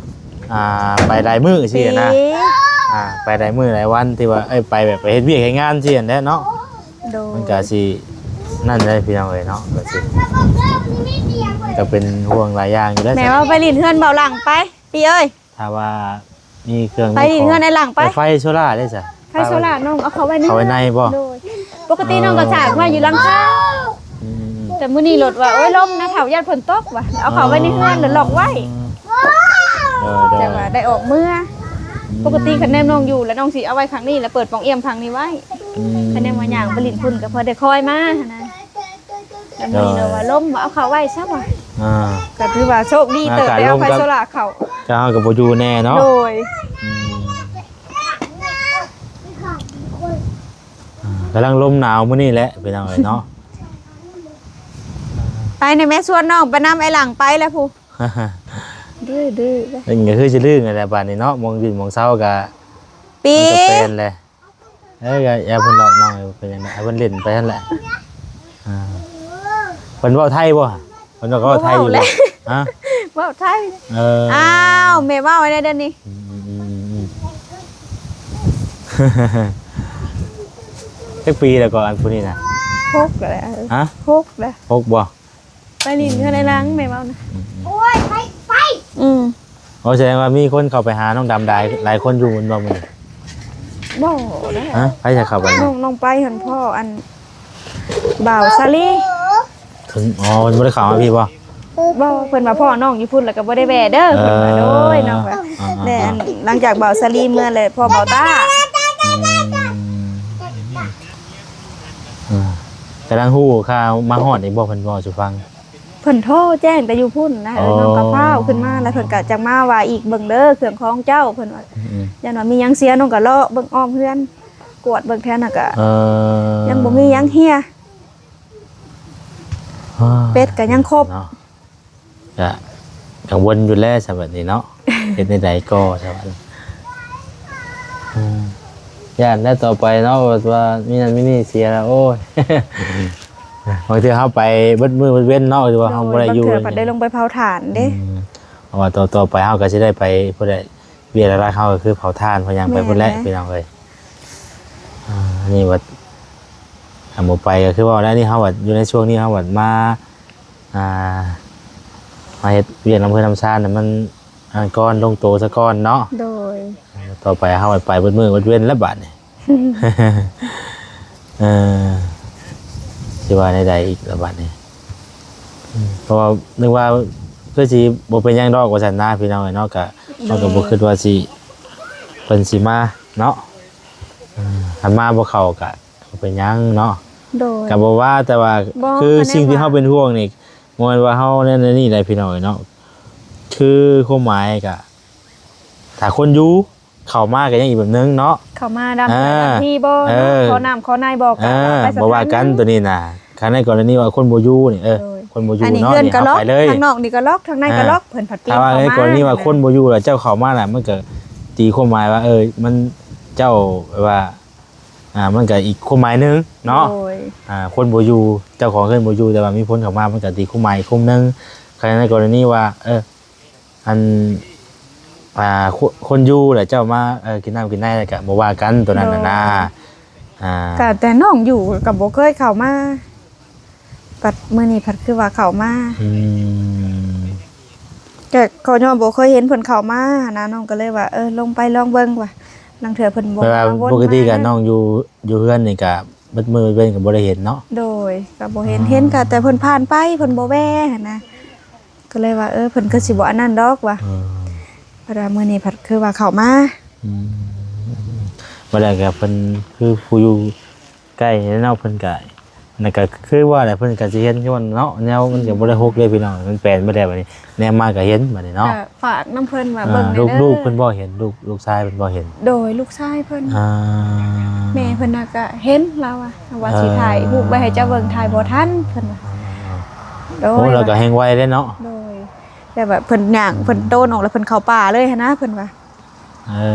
ອ່າ ໄປຫຼາຍມື້ຊີ້ນະ ອ່າ ໄປຫຼາຍມື້ຫຼາຍວັນ ທີ່ວ່າ ເອີ ໄປແບບໄປເຮັດວຽກເຮັດງານຊີ້ຫັ້ນແຫຼະເນາະ. ໂດຍ. ມັນກະຊິນັ້ນແຫຼະພີ່ນ້ອງເອີຍເນາະ ກະຊິ ກະເປັນຫ່ວງຫຼາຍຢ່າງຢູ່ແລ້ວ. ແມ່ວ່າໄປຫຼິ້ນເຮືອນເບົາຫຼັງໄປ ປີເອີຍ ຖ້າວ່າມີເຄື່ອງ ໄປຫຼິ້ນເຮືອນໃນຫຼັງໄປ ໄຟໂຊລາເດ້ຊະ? ໄຟໂຊລານ້ອງເອົາເຂົ້າໄວ້ໃນ ເຂົ້າໄວ້ໃນບໍ່? ໂດຍ. ປົກກະຕິນ້ອງກໍສາກມາຢູ່ຫຼັງຄາ. ອືມ. ແຕ່ມື້ນີ້ລົດວ່າ ໂອ້ຍ ລົມນະເຖົ້າ ຢ້ານຝົນຕົກວ່າ ເອົາເຂົ້າໄວ້ໃນເຮືອນແລ້ວລັອກໄວ້. ໂດຍໆ. ຈັ່ງວ່າໄດ້ອອກເມືອ. ອືມ. ປົກກະຕິຄັນແນມນ້ອງຢູ່ແລ້ວ ນ້ອງຊິເອົາໄວ້ຂ້າງນີ້ ແລ້ວເປີດປ່ອງອ່ຽມຂ້າງນີ້ໄວ້. ອືມ. ຄັນແນມວ່າຍ່າງໄປຫຼິ້ນພຸ້ນກໍພໍໄດ້ຄອຍມາຫັ້ນນະ. ແລ້ວມື້ນີ້ລາວວ່າລົມ ເອົາເຂົ້າໄວ້ຊະວ່າ. ອ່າ ກໍຖືວ່າໂຊກດີເຕີບ ໄດ້ເອົາໄຟໂຊລາເຂົ້າ ກໍເຮົາກໍບໍ່ຢູ່ແນ່ເນາະ. ໂດຍ. ອືມ. ກຳລັງລົມໜາວມື້ນີ້ແຫຼະພີ່ນ້ອງເອີຍເນາະ. ໄປນະແມ່ ຊວນນ້ອງໄປນຳ ໄອ້ຫຼັງໄປແລ້ວພຸ້ນ. ດື້ໆ ເພິ່ນກໍຄືຊິລຶ້ງຫັ້ນແຫຼະບາດນີ້ເນາະ, ໝ່ອງຢູ່ໝ່ອງເຊົາກໍ ປີ ມັນກໍແປນແຫຼະ. ເອີ ກໍຢ່າເພິ່ນດອກນ້ອງ, ເປັນຫຍັງໃດ ໃຫ້ເພິ່ນຫຼິ້ນໄປຫັ້ນແຫຼະ. ອ່າ ເພິ່ນເວົ້າໄທບໍ່? ເພິ່ນກໍເວົ້າໄທຢູ່ ເວົ້າແຫຼະ ບໍ່? ຮະ? ເວົ້າໄທ. ເອີ ອ້າວ ແມ່ເວົ້າແນວໃດດຽວນີ້. ອືມໆ ຈັກປີແລ້ວກໍອັນຜູ້ນີ້ນະ? ຫົກແລ້ວ. ຮະ? ຫົກແລ້ວ. ຫົກບໍ່? ໄປຫຼິ້ນເຮືອນອ້າຍຫຼັງ ແມ່ເວົ້ານະ. ອືມໆ ໂອ້ຍ ໄປ ໄປ ອືມ. ໂອ້ ສະແດງວ່າມີຄົນເຂົ້າໄປຫານ້ອງດຳຫຼາຍ ຫຼາຍຄົນຢູ່ແມ່ນບໍ່ມື້ນີ້? ບໍ່ໄດ້. ຮະ? ໃຜຈະເຂົ້າໄປ? ນ້ອງ ນ້ອງໄປຫັ້ນ ພໍ້ອັນ ບ່າວສາລີ. ເຖິງ ອໍ ເພິ່ນບໍ່ໄດ້ເຂົ້າມາພີ້ບໍ່? ບໍ່, ເພິ່ນວ່າພໍ້ນ້ອງຢູ່ພຸ້ນແລ້ວກໍບໍ່ໄດ້ແວ່ເດີ ເອີ ເພິ່ນວ່າ. ໂດຍ ນ້ອງວ່າ. ອ່າໆໆ ແລ້ວອັນ ຫຼັງຈາກບ່າວສາລີເມືອແລ້ວ ພໍ້ບ່າວຕ້າ. ອືມ ອ່າ ກຳລັງຮູ້ຂ່າວມາຮອດນີ້ບໍ່? ເພິ່ນເວົ້າສູ່ຟັງ. ເພິ່ນໂທແຈ້ງແຕ່ຢູ່ພຸ້ນນະ. ເອີ ອໍ ນ້ອງກໍຟ້າວຂຶ້ນມາ ແລ້ວເພິ່ນກໍຈັ່ງມາວ່າອີກ ເບິ່ງເດີເຄື່ອງຂອງເຈົ້າ ເພິ່ນວ່າ. ອືມໆ ຢ້ານວ່າມີຫຍັງເສຍ ນ້ອງກໍເລາະເບິ່ງອ້ອມເຮືອນ ກວດເບິ່ງແຖວນັ້ນກໍ ເອີ ຍັງບໍ່ມີຫຍັງເຮຍ. ອ່າ ເປັດກໍຍັງຄົບເນາະ. ກະກັງວົນຢູ່ແຫຼະຊະບັດນີ້ເນາະ. ເຮັດແນວໃດກໍຊະບັດນີ້. ອືມ ຢ້ານແລ້ວຕໍ່ໄປເນາະ ວ່າມີນັ້ນມີນີ້ເສຍແລ້ວ ໂອ້ຍ ບາງເທື່ອເຮົາໄປເບິດມື້ເບິດເວັນເນາະ ຫຼືວ່າເຮົາບໍ່ໄດ້ຢູ່ ໂດຍ ບາງເທື່ອພັດໄດ້ລົງໄປເຜົາຖ່ານເດ້. ອືມ ເພາະວ່າຕໍ່ ຕໍ່ໄປເຮົາກໍຊິໄດ້ໄປພຸ້ນແຫຼະ ວຽກຫຼັກໆເຮົາກໍຄືເຜົາຖ່ານ ເຜົາຫຍັງໄປພຸ້ນແຫຼະ ແມ່ນແຫຼະ ພີ່ນ້ອງເອີຍ. ອ່າ ອັນນີ້ບັດ ຖ້າບໍ່ໄປກໍຄືເວົ້າແລ້ວ ນີ້ເຮົາບັດຢູ່ໃນຊ່ວງນີ້ ເຮົາບັດມາ ອ່າ ມາເຮັດວຽກນຳເຮືອນນຳຊານໃຫ້ມັນ ອັນ ກ່ອນ ລົງໂຕຊະກ່ອນເນາະ. ໂດຍ ຕໍ່ໄປເຮົາໄປເບິດມື້ເບິດເວັນແລ້ວບາດນີ້. ເອີ ຊິວ່າແນວໃດອີກລະບາດນີ້. ອືມ ເພາະວ່ານຶກວ່າຄືຊິບໍ່ເປັນຫຍັງດອກວ່າຊັ້ນນະ ພີ່ນ້ອງເອີຍເນາະ. ກະ ໂດຍ ເຮົາກໍບໍ່ຄິດວ່າຊິ ເພິ່ນຊິມາເນາະ. ເອີ ຄັນມາບໍ່ເຂົ້າກະ ບໍ່ເປັນຫຍັງເນາະ. ໂດຍ ກໍບໍ່ວ່າ ແຕ່ວ່າ ບໍ່ ຄື ຄະແນນ ສິ່ງທີ່ເຮົາເປັນຫ່ວງນີ້ ບໍ່ແມ່ນວ່າເຮົານັ້ນນີ້ໃດ໋ ພີ່ນ້ອງເອີຍເນາະ. ຄືຄວາມໝາຍກະ ຖ້າຄົນຢູ່ເຂົ້າມາກໍຍັງອີກແບບໜຶ່ງເນາະ ເຂົ້າມາດຳ ເອີ ເຈົ້າໜ້າທີ່ບໍ່ເນາະ ເອີ ຂໍນ້ຳຂໍໃນບໍ່ ເອີ ກໍວ່າໄປສຳຄັນ ບໍ່ວ່າກັນໂຕນີ້ນະ. ຄັນໃນກໍລະນີວ່າຄົນບໍ່ຢູ່ນີ້ ເອີ ໂດຍ ຄົນບໍ່ຢູ່ເນາະ ອັນນີ້ເຮືອນກໍລັອກ ນີ້ເຮົາໄປເລີຍ ທາງນອກນີ້ກໍລັອກ ທາງໃນກໍລັອກ ອ່າ ເພິ່ນພັດປີນເຂົ້າມາ. ຖ້າວ່າໃນກໍລະນີວ່າຄົນບໍ່ຢູ່ແລ້ວເຈົ້າເຂົ້າມານະ ມັນກໍຕີຄວາມໝາຍວ່າ ເອີ ມັນ ເຈົ້າແບບວ່າ ອ່າ ມັນກໍອີກຄວາມໝາຍໜຶ່ງເນາະ. ໂດຍ ອ່າ ຄົນບໍ່ຢູ່ ເຈົ້າຂອງເຮືອນບໍ່ຢູ່ ແຕ່ວ່າມີຄົນເຂົ້າມາ ມັນກໍຕີຄວາມໝາຍອີກຄວາມໜຶ່ງ. ຄັນໃນກໍລະນີວ່າ ເອີ ອັນ ອ່າ ຄົນ ຄົນຢູ່ແລ້ວເຈົ້າມາ ເອີ ກິນນ້ຳກິນໃນ ແລ້ວກໍບໍ່ວ່າກັນໂຕນັ້ນນະນາ. ໂດຍ ອ່າ ກໍແຕ່ນ້ອງຢູ່ກໍບໍ່ເຄີຍເຂົ້າມາ ບັດມື້ນີ້ພັດຄືວ່າເຂົ້າມາ. ອືມ ກໍເຂົາຍ້ອນບໍ່ເຄີຍເຫັນເພິ່ນເຂົ້າມາຫັ້ນນະ ນ້ອງກໍເລີຍວ່າ ເອີ ລົງໄປລອງເບິ່ງວ່າ ລາງເທື່ອເພິ່ນບໍ່ ແບບວ່າ ມາວົນ ປົກກະຕິກໍ ມາ ນ້ອງຢູ່ ຢູ່ເຮືອນນີ້ກໍເບິດມື້ເບິດເວັນກໍບໍ່ໄດ້ເຫັນເນາະ. ໂດຍ ກໍບໍ່ເຫັນ ອໍ ເຫັນກໍແຕ່ເພິ່ນຜ່ານໄປ ເພິ່ນບໍ່ແວ່ຫັ້ນນະ. ກໍເລີຍວ່າ ເອີ ເພິ່ນຄືຊິບໍ່ອັນນັ້ນດອກວ່າ ເອີ ເພິ່ນວ່າມື້ນີ້ພັດຄືວ່າເຂົ້າມາ. ອືມ ບໍ່ໄດ້ກໍເພິ່ນຄືຜູ້ຢູ່ໃກ້ເນາະ ເພິ່ນກໍ ນັ້ນກໍຄືວ່າແຫຼະ ເພິ່ນກໍຊິເຫັນຍ້ອນເນາະ ແນວມັນກໍບໍ່ໄດ້ຫົກເດ້ພີ່ນ້ອງ ມັນແປນບໍ່ໄດ້ບັດນີ້ ແນມມາກໍເຫັນບັດນີ້ເນາະ. ກໍຝາກນຳເພິ່ນວ່າ ອ່າ ເບິ່ງແດ່ເດີ ລູກໆເພິ່ນບໍ່ເຫັນ ລູກ ລູກຊາຍເພິ່ນບໍ່ເຫັນ? ໂດຍ ລູກຊາຍເພິ່ນ ອ່າ ແມ່ເພິ່ນນະກໍເຫັນ ລາວວ່າ ວ່າຊິ ອ່າ ຖ່າຍຮູບໄວ້ໃຫ້ເຈົ້າເບິ່ງ ຖ່າຍບໍ່ທັນ ເພິ່ນວ່າ. ອ່າ ໂດຍ ໂອ້ ລາວກໍແຮ່ງໄວເດ້ເນາະ. ໂດຍ ແບບວ່າເພິ່ນຍ່າງ ອືມ ເພິ່ນໂຕນອອກແລ້ວເພິ່ນເຂົ້າປ່າເລີຍຫັ້ນນະ ເພິ່ນວ່າ. ເອີ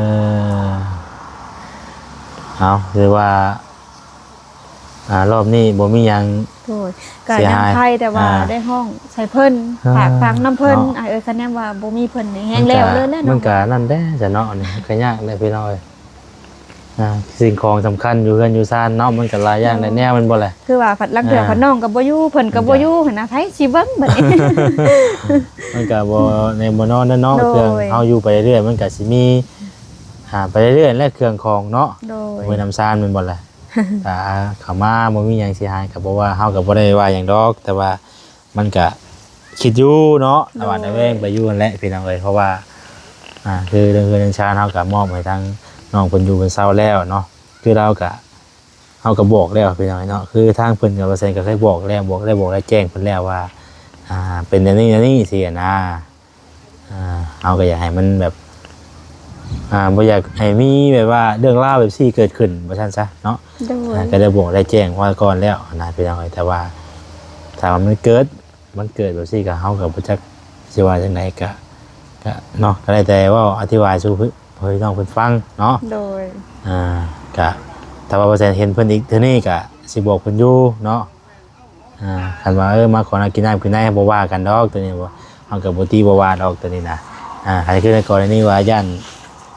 ເອົາ ຖືວ່າ ອ່າ ລອບນີ້ບໍ່ມີຫຍັງ ໂດຍ ກໍຍັງໄຄ ແຕ່ວ່າ ອ່າ ໄດ້ຮ້ອງໃສ່ເພິ່ນ ອ່າ ຝາກຟັງນຳເພິ່ນ ເນາະ ອ້າຍເອີຍ. ຄັນແນມວ່າບໍ່ມີເພິ່ນນີ້ແຮ່ງແລ້ວເລີຍແຫຼະ ມັນກໍນັ້ນແຫຼະຊະເນາະ ອັນນີ້ມັນກໍຍາກແຫຼະພີ່ນ້ອງເອີຍ. ອ່າ ສິ່ງຂອງສຳຄັນຢູ່ເຮືອນຢູ່ຊານເນາະ ມັນກໍຫຼາຍຢ່າງຫຼາຍແນວ ແມ່ນບໍ່ລະ? ຄືວ່າພັດລາງເທື່ອ ອ່າ ພັດນ້ອງກໍບໍ່ຢູ່ ເພິ່ນກໍບໍ່ຢູ່ຫັ້ນນະ ໃຜຊິເບິ່ງບັດນີ້? ມັນກໍບໍ່ແນ່ບໍ່ນອນເນາະ ໂດຍ ເຄື່ອງເຮົາຢູ່ໄປເລື້ອຍໆ ມັນກໍຊິມີ ອ່າ ໄປເລື້ອຍໆ ແລະ ເຄື່ອງຂອງເນາະ ໂດຍ ເຮືອນນຳຊານ ແມ່ນບໍ່ລະ? ຖ້າເຂົ້າມາບໍ່ມີຫຍັງເສຍຫາຍ ກໍບໍ່ວ່າ ເຮົາກໍບໍ່ໄດ້ວ່າຫຍັງດອກ ແຕ່ວ່າ ມັນກະຄິດຢູ່ເນາະ ໂດຍ ລະຫວາດລະແວງໄປຢູ່ຫັ້ນແຫຼະພີ່ນ້ອງເອີຍ. ເພາະວ່າ ອ່າ ຄືເລື່ອງເຮືອນເລື່ອງຊານເຮົາກະມອບໃຫ້ທາງນ້ອງເພິ່ນຢູ່ເພິ່ນເຊົາແລ້ວເນາະ. ຄືລາວກະ ເຮົາກະບອກແລ້ວພີ່ນ້ອງເອີຍເນາະ ຄືທາງເພິ່ນກະວ່າຊັ້ນ ກະເຄີຍບອກແລ້ວ ບອກ ໄດ້ບອກໄດ້ແຈ້ງເພິ່ນແລ້ວວ່າ ອ່າ ເປັນແນວນີ້ແນວນີ້ຊີ້ນະ. ອ່າ ເຮົາກໍຢາກໃຫ້ມັນແບບ ອ່າ ບໍ່ຢາກໃຫ້ມີແບບວ່າເລື່ອງລາວແບບຊີ້ເກີດຂຶ້ນ ວ່າຊັ້ນຊະເນາະ. ໂດຍ ອ່າ ກໍໄດ້ບອກໄດ້ແຈ້ງມາກ່ອນແລ້ວນະ ພີ່ນ້ອງເອີຍ. ແຕ່ວ່າຖ້າວ່າມັນເກີດ ມັນເກີດແບບຊີ້ ກໍເຮົາກໍບໍ່ຈັກຊິວ່າຈັ່ງໃດ ກໍ ກໍເນາະ ກໍໄດ້ແຕ່ເວົ້າອະທິບາຍສູ່ພີ່ນ້ອງເພິ່ນຟັງເນາະ. ໂດຍ ອ່າ ກໍຖ້າວ່າບໍ່ແຊນເຫັນເພິ່ນອີກເທື່ອນີ້ ກໍຊິບອກເພິ່ນຢູ່ເນາະ. ອ່າ ຄັນວ່າ ເອີ ມາຂໍນ້ຳກິນນ້ຳກິນໃນ ເຮົາບໍ່ວ່າກັນດອກ ໂຕນີ້ບໍ່ ເຮົາກໍບໍ່ຕິບໍ່ວ່າດອກ ໂຕນີ້ນະ. ອ່າ ຄັນຄືໃນກໍລະນີວ່າຢ້ານ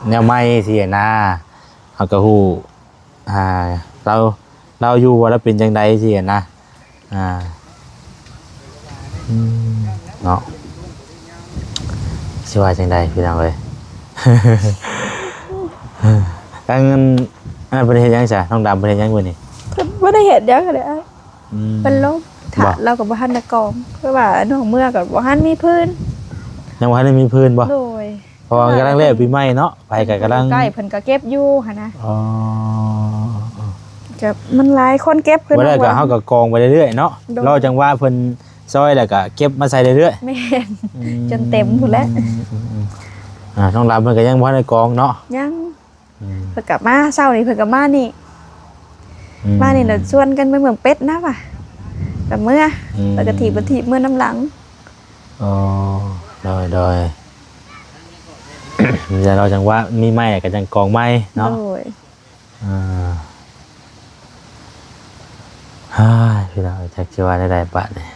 ແນວໃໝ່ຊີ້ນະ ເຮົາກໍຮູ້ ອ່າ ລາວ ລາວຢູ່ວ່າລາວເປັນຈັ່ງໃດຊີ້ນະ. ອ່າ ອືມ ເນາະ ຊິວ່າຈັ່ງໃດພີ່ນ້ອງເອີຍ. ທາງ ອັນ ອັນນັ້ນເພິ່ນເຮັດຫຍັງຊະ? ນ້ອງດຳເພິ່ນເຮັດຫຍັງມື້ນີ້? ເພິ່ນບໍ່ໄດ້ເຮັດຫຍັງເລີຍອ້າຍ. ອືມ ເພິ່ນລົງ ຖ້າ ບໍ່ ລາວກໍບໍ່ທັນໄດ້ກອງ ເພາະວ່ານ້ອງເມືອກໍບໍ່ທັນມີພື້ນ. ຍັງບໍ່ທັນໄດ້ມີພື້ນບໍ່? ໂດຍ ເພາະວ່າກຳລັງແລ້ວປີໃໝ່ເນາະ ໃຜກໍກຳລັງ ໃກ້ເພິ່ນກໍເກັບຢູ່ຫັ້ນນະ. ອໍ ກໍມັນຫຼາຍຄົນເກັບຄື ບໍ່ໄດ້ກໍເຮົາກໍກອງໄປເລື້ອຍໆເນາະ. ໂດຍ ລໍຈັງຫວະເພິ່ນຊອຍແລ້ວກໍເກັບມາໃສ່ເລື້ອຍໆ. ແມ່ນ ອືມ ຈົນເຕັມພຸ້ນແຫຼະ. ອືມໆ ອ່າ ນ້ອງດຳເພິ່ນກໍຍັງບໍ່ທັນໄດ້ກອງເນາະ? ຍັງ. ອືມ ເພິ່ນກໍມາ ເຊົ້ານີ້ເພິ່ນກໍມານີ້. ອືມ ມານີ້ລະຊວນກັນໄປເມືອງເປັດນະວ່າ ກໍເມືອ ອືມ ແລ້ວກໍຖີບລົດຖີບເມືອນຳຫຼັງ. ອໍ ໂດຍໆ ດຽວລໍຈັງຫວະມີໃໝ່ກໍຈັ່ງກອງໃໝ່ເນາະ. ໂດຍ ອ່າ ເຮີ້ຍ ພີ່ນ້ອງ ຈັກຊິວ່າແນວໃດບາດນີ້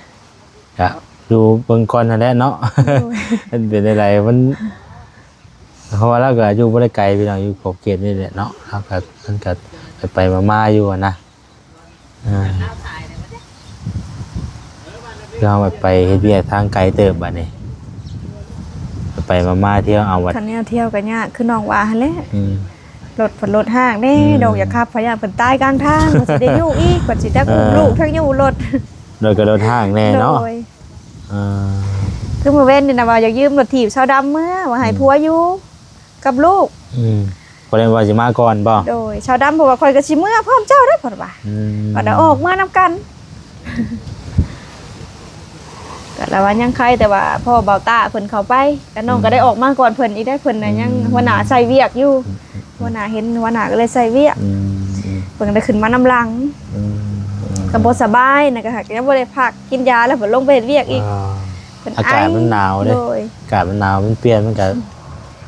ກະຢູ່ເບິ່ງກ່ອນຫັ້ນແຫຼະເນາະ. ໂດຍ ມັນເປັນແນວໃດ ມັນ ເພາະວ່າລາວກໍຢູ່ບໍ່ໄດ້ໄກພີ່ນ້ອງ ຢູ່ຂອບເຂດນີ້ແຫຼະເນາະ. ລາວກໍ ມັນກໍໄປໆມາໆຢູ່ຫັ້ນນະ. ອ່າ ຄືເຮົາໄປເຮັດວຽກທາງໄກເຕີບບາດນີ້ ໄປໆມາໆ ທ່ຽວເອົາບັດ ຄັນແນວທ່ຽວກໍຍາກ ຄືນ້ອງວ່າຫັ້ນແຫຼະ. ອືມ ລົດເພິ່ນລົດຮ້າງເດ້. ອືມ ນ້ອງຢາກຂັບ ພະຍາດເພິ່ນຕາຍກາງທາງ ວ່າຊິໄດ້ຢູ່ອີກ ວ່າຊິຈັກ ເອີ ອຸ້ມລູກທັງຢູ່ລົດ ລົດກໍລົດຮ້າງແດ່ເນາະ. ໂດຍ ອ່າ ຄືມື້ວານນີ້ນະວ່າຢາກຢືມລົດຖີບຊາວດຳເມືອ ວ່າໃຫ້ ອືມ ຜົວຢູ່ ກັບລູກ. ອືມ ບໍ່ໄດ້ວ່າຊິມາກ່ອນບໍ່? ໂດຍ ຊາວດຳເພິ່ນວ່າ ຂ້ອຍກໍຊິເມືອພ້ອມເຈົ້າເດ້ ເພິ່ນວ່າ. ອືມ ບັດອອກມານຳກັນ ກໍລະວ່າຍັງໄຄ ແຕ່ວ່າພໍ່ບ່າວຕາເພິ່ນເຂົ້າໄປ ກໍນ້ອງ ອືມ ກໍໄດ້ອອກມາກ່ອນເພິ່ນອີກໄດ໋. ເພິ່ນນະ ອືມ ຍັງຫົວໜ້າໃສ່ວຽກຢູ່. ອືມ ອືມ ຫົວໜ້າເຫັນ ຫົວໜ້າກໍເລີຍໃສ່ວຽກ. ອືມ ອືມ ເພິ່ນກໍໄດ້ຂຶ້ນມານຳຫຼັງ. ອືມ ອືມ ກໍບໍ່ສະບາຍນະ ກໍຫາກຍັງບໍ່ໄດ້ພັກ ກິນຢາແລ້ວເພິ່ນລົງໄປເຮັດວຽກອີກ. ອ່າ ເພິ່ນ ອາກາດມັນໜາວເດ້. ໂດຍ ອາກາດມັນໜາວ ມັນປ່ຽນ ມັນກໍ ອືມ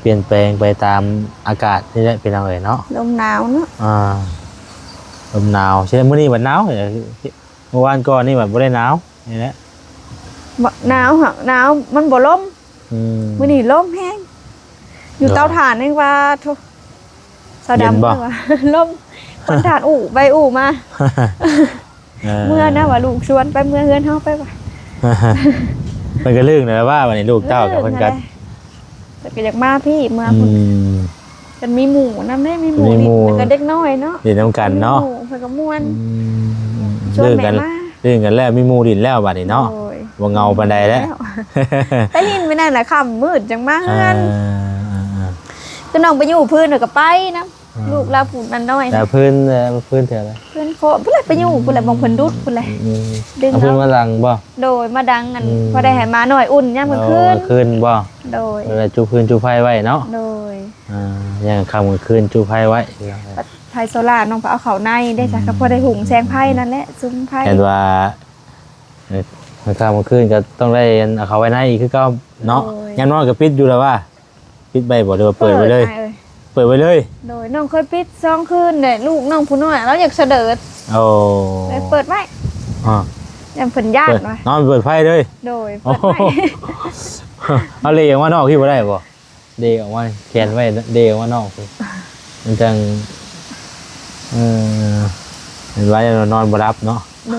ປ່ຽນແປງໄປຕາມອາກາດນີ້ແຫຼະ ພີ່ນ້ອງເອີຍເນາະ. ລົມໜາວເນາະ. ອ່າ ລົມໜາວ. ເຊັ່ນມື້ນີ້ບັດໜາວ ເມື່ອວານກ່ອນນີ້ບັດບໍ່ໄດ້ໜາວນີ້ແຫຼະ. ບໍ່ ໜາວຫາກໜາວ ມັນບໍ່ລົມ. ອືມ ມື້ນີ້ລົມແຮງ ຢູ່ ໂດຍ ເຕົາຖ່ານຍັງວ່າ ໂທ້ ສາວດຳ ເຢັນບໍ່? ວ່າລົມ ຄົນຖ່ານອູ້ໄປອູ້ມາ. ເອີ ເມືອນະວ່າລູກຊວນໄປ ເມືອເຮືອນເຮົາໄປວ່າ. ເພິ່ນກໍລຶ້ງແລ້ວວ່າ ບັດນີ້ລູກເຕົ້າກັບເພິ່ນກັນ ເພິ່ນກໍຢາກມາພີ້ ເມືອພຸ້ນ. ອືມ ເພິ່ນມີໝູ່ນຳເດ້ ມີໝູ່ ມີໝູ່ ຫຼິ້ນ ແລ້ວກໍເດັກນ້ອຍເນາະ ຫຼິ້ນນຳກັນເນາະ. ມີໝູ່ເພິ່ນກໍມ່ວນ. ອືມ ຊວນແມ່ມາ ຫຼິ້ນກັນແລ້ວ ມີໝູ່ຫຼິ້ນແລ້ວບັດນີ້ເນາະ. ໂດຍ ບໍ່ເຫງົາປານໃດແລ້ວ ແລ້ວ ໄປຫຼິ້ນມື້ນັ້ນລະ ຄ່ຳມືດຈັ່ງມາເຮືອນ. ອ່າ ຄືນ້ອງໄປຢູ່ພື້ນກໍໄປນຳ. ອ່າ ລູກລາວຜູ້ນັ້ນນ້ອຍ ແລ້ວພື້ນ ເອີ ພື້ນແຖວໃດ? ພື້ນໂຄະພຸ້ນແຫຼະ ໄປຢູ່ພຸ້ນແຫຼະ ໝ່ອງເພິ່ນດຸດພຸ້ນແຫຼະ. ອືມ ດຶງ ເອົາພື້ນມາດັງບໍ່? ໂດຍ ມາດັງ ອັນ ອືມ ພໍໄດ້ໃຫ້ໝານ້ອຍອຸ່ນຍາມກາງຄືນ. ອໍ ກາງຄືນບໍ່? ໂດຍ ເວລາຈຸຟືນຈຸໄຟໄວ້ເນາະ. ໂດຍ ອ່າ ຍາມຄ່ຳກາງຄືນຈຸໄຟໄວ້ ໄຟໂຊລານ້ອງກໍເອົາເຂົ້າໃນເດ້ຊະ. ອືມ ກໍພໍໄດ້ຫຸງແສງໄຟນັ້ນແຫຼະ ສຸມໄຟ. ແມ່ນວ່າ ເອີ ຄ່ຳກາງຄືນກໍຕ້ອງໄດ້ ອັນ ເອົາເຂົ້າໄວ້ໃນອີກຄືເກົ່າເນາະ. ໂດຍ ຍາມນອນກໍປິດຢູ່ແລ້ວວ່າ ປິດໄວ້ບໍ່ ຫຼືວ່າເປີດໄວ້ເລີຍ? ເປີດໄວ້ເລີຍ. ໂດຍ ນ້ອງເຄີຍປິດສອງຄືນແຫຼະ ລູກນ້ອງຜູ້ນ້ອຍລາວຢາກສະເດີດ. ໂອ້ ເລີຍເປີດໄວ້. ອ່າ ຢ້ານເພິ່ນຢ້ານວ່າ ນອນເປີດໄຟເລີຍ. ໂດຍ ເປີດໄວ້. ເອົາເລອອກມານອກພີ້ບໍ່ໄດ້ບໍ່? ເລອອກມາ ແຂນໄວ້ ເລອອກມານອກ ມັນຈັ່ງ ເອີ ເຫັນວ່ານອນບໍ່ຫຼັບເນາະ. ໂດຍ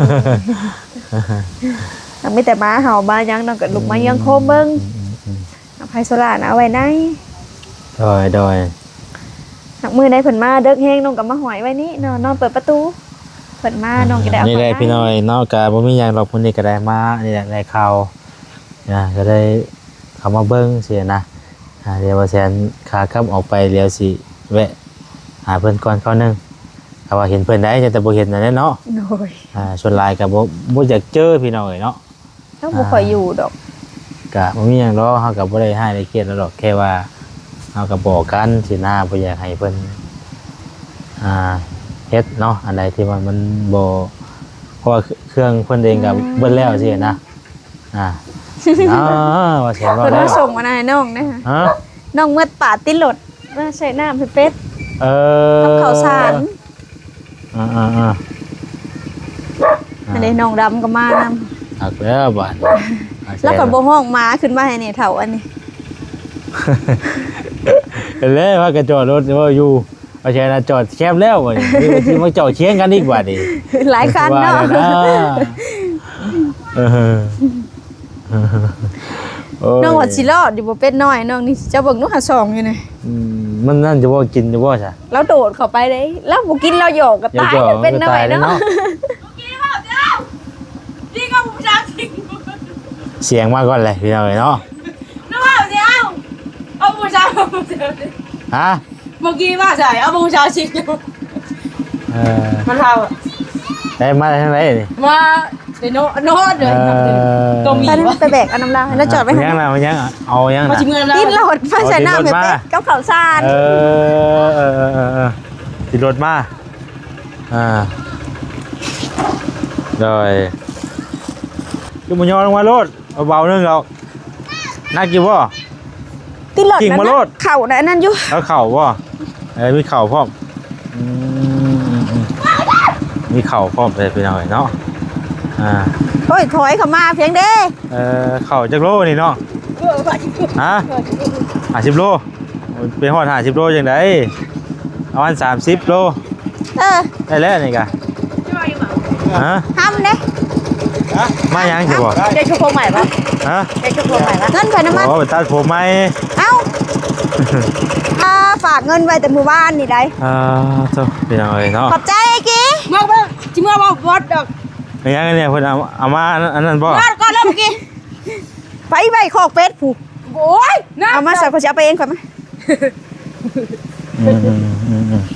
ມັນມີແຕ່ໝາເຫົ່າໝາຫຍັງເນາະ ກໍລຸກມາເຍືອງໂຄມເບິ່ງ. ອືມໆໆ ເອົາໄຟໂຊລານະເອົາໄວ້ໃນ. ໂດຍ ໂດຍ ຫາກມື້ໃດເພິ່ນມາເດິກແຮງ ນ້ອງກໍມາຫ້ອຍໄວ້ນີ້ເນາະ ນອນເປີດປະຕູ ເພິ່ນມາ ອ່າ ນ້ອງຈະໄດ້ເອົາ ນີ້ແຫຼະ ເຂົ້າໃນ ພີ່ນ້ອງເອີຍເນາະ. ກໍບໍ່ມີຫຍັງດອກ ມື້ນີ້ກໍໄດ້ມານີ້ແຫຼະ ໄດ້ຂ່າວ ອ່າ ກໍໄດ້ເຂົ້າມາເບິ່ງຊີ້ນະ. ອ່າ ດຽວວ່າແຊນຂາກັບອອກໄປ ດຽວຊິແວະຫາເພິ່ນກ່ອນຄາວໜຶ່ງ ຖ້າວ່າເຫັນເພິ່ນໄດ໋ ແຕ່ບໍ່ເຫັນນັ້ນແຫຼະເນາະ. ໂດຍ ອ່າ ສ່ວນຫຼາຍກໍບໍ່ ບໍ່ຢາກເຈີ ພີ່ນ້ອງເອີຍເນາະ. ລາວບໍ່ຄ່ອຍຢູ່ດອກ. ກະບໍ່ມີຫຍັງດອກ ເຮົາກະບໍ່ໄດ້ຮ້າຍໄດ້ຄຽດລາວດອກ ແຄ່ວ່າ ເຮົາກໍບອກກັນຊີ້ນະ ບໍ່ຢາກໃຫ້ເພິ່ນ ອ່າ ເຮັດເນາະ ອັນໃດທີ່ວ່າມັນບໍ່ ເພາະວ່າເຄື່ອງເພິ່ນເອງກໍ ອືມ ເບິດແລ້ວຊີ້ນະ. ອ່າ ເນາະ ວ່າແຊນເວົ້າ ເພິ່ນມາສົ່ງອັນນັ້ນໃຫ້ນ້ອງເດ້. ຮະ? ນ້ອງເມືອດປາຕິດລົດ ມາໃສ່ນ້ຳໃຫ້ເປັດ ເອີ ກັບເຂົ້າສານ. ອ່າໆໆ ອັນນີ້ນ້ອງດຳກໍມານຳ. ຄັກແລ້ວບາດນີ້ ແລ້ວກໍບໍ່ຮ້ອງໝາຂຶ້ນມາໃຫ້ແດ່ເຖົ້າອັນນີ້. ເຫັນແລ້ວວ່າກະຈອດລົດເວົ້າຢູ່ ວ່າແຊນນະຈອດແຄບແລ້ວ ບາດນີ້ຊິມາຈອດຄຽງກັນອີກບາດນີ້ ຫຼາຍຄັນເນາະ ວ່າແລ້ວນະ. ເອີ ໂອ້ຍ ນ້ອງວ່າຊິລອດຢູ່ບໍ່ ເປັດນ້ອຍນ້ອງນີ້ ເຈົ້າເບິ່ງດູຫາສອງຢູ່ນີ້. ອືມ ມັນນັ້ນຢູ່ບໍ່ ກິນຢູ່ບໍ່ຊະ? ລາວໂດດເຂົ້າໄປເດ້ ລາວບໍ່ກິນ ລາວຢອກກໍຕາຍ ຢອກກໍຕາຍ ເປັດນ້ອຍເນາະ ເນາະ. ສຽງມາກ່ອນແຫຼະພີ່ນ້ອງເອີຍເນາະ. ຮະ? ເມື່ອກີ້ວ່າໃສ ເອົາບໍ່ຮູ້ຈັກຊິ ເອີ ມັນເຖົ້າ ໄດ້ມາທາງໃດນີ້? ມາແຕ່ນອນເດີ ເອີ ຕົງນີ້ ໄປແບກເອົານຳລາວ ແລ້ວຈອດໄວ້ຫັ້ນ. ຍັງລະ ຍັງ ເອົາຍັງລະ ຕິດລົດມາໃສ່ນ້ຳໃຫ້ເປັດກັບເຂົ້າສານ. ເອີ ເອີ ຕິດລົດມາ ອ່າ ໂດຍ ຄືບໍ່ຍໍລົງມາໂລດ ເບົາໆ ໜຶ່ງດອກ. ໜັກຢູ່ບໍ່? ຕິດລົດ ກິ້ງມາໂລດ ເຂົ້າໃນອັນນັ້ນຢູ່. ເອົາເຂົ້າບໍ່? ເອີ ມີເຂົ້າພ້ອມ. ອືມ ມີເຂົ້າພ້ອມເລີຍພີ່ນ້ອງເອີຍເນາະ. ອ່າ ໂອ້ຍ ຖອຍເຂົ້າມາພຽງເດ້. ເອີ ເຂົ້າຈັກໂລນີ້ນ້ອງ? ຮະ? ຫ້າສິບໂລ. ໄປຮອດຫ້າສິບໂລຈັ່ງໃດ? ປະມານສາມສິບໂລ. ເອີ ໄດ້ແລ້ວນີ້ກະ ຮະ? ຫ້ຳເດ້. ມາຫຍັງຊິບໍ່? ໄດ້ຊຸກຜົມໃໝ່ປະ? ຮະ? ໄດ້ຊຸກຜົມໃໝ່ປະ? ເງິນໄປນຳມັນ. ໂອ້ ໄປຕັດຜົມໃໝ່. ເອົ້າ ອ່າ ຝາກເງິນໄວ້ແຕ່ມື້ວານນີ້ໄດ໋. ອ່າ ໂທ້ ພີ່ນ້ອງເອີຍເນາະ ຂອບໃຈກີ້. ເມື່ອ ເມື່ອ ຊິເມື່ອເວົ້າບໍ່ດອກ. ເປັນຫຍັງອັນນີ້ ເພິ່ນເອົາ ເອົາມາອັນນັ້ນບໍ່? ເມື່ອກ່ອນແລ້ວກີ້ ໄປໄວ້ຄອກເປັດພຸ້ນ. ໂອ້ຍ ເອົາມາໃສ່ ຂ້ອຍຊິເອົາໄປເອງ ຂ້ອຍມາ. ອືມໆໆ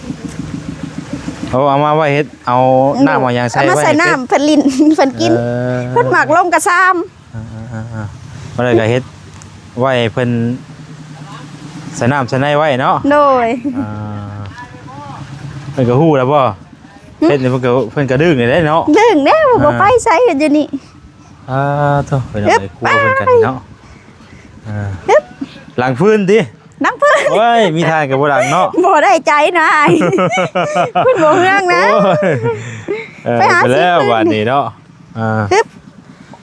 ໆ ເອົາ ເອົາມາໄວ້ເຮັດ ເອົາ ອືມ ນ້ຳເອົາຫຍັງໃສ່ ເອົາມາໃສ່ນ້ຳ ເພິ່ນຫຼິ້ນ ເພິ່ນກິນ. ເອີ ເພິ່ນມັກລົງກະຊາມ. ອ່າໆໆໆ ບໍ່ໄດ້ກະເຮັດໄວ້ໃຫ້ເພິ່ນໃສ່ນ້ຳໃສ່ໃນໄວ້ເນາະ. ໂດຍ ອ່າ ເພິ່ນກະຮູ້ແລ້ວບໍ່? ຫຶ? ເຮັດນີ້ເພິ່ນກະ ເພິ່ນກະດຶ້ງເດ້ເນາະ. ດຶ້ງເດ້ ບໍ່ ອ່າ ໄປໃສກັນຢູ່ນີ້. ອ່າ ໂທ້ ໄປນອນໃນຄົວເພິ່ນກັນເນາະ. ອ່າ ຫຼັງຟືນຕິ? ຫຼັງຟືນ. ໂອ້ຍ ມີຖ່ານກໍບໍ່ດັງເນາະ. ບໍ່ໄດ້ໃຈນາຍ ເພິ່ນບໍ່ເຮືອງນະ. ໂອ້ຍ ເອີ ໄປຫາ ໄປແລ້ວ ຊິ ບາດນີ້ເນາະ. ອ່າ ຮຶບ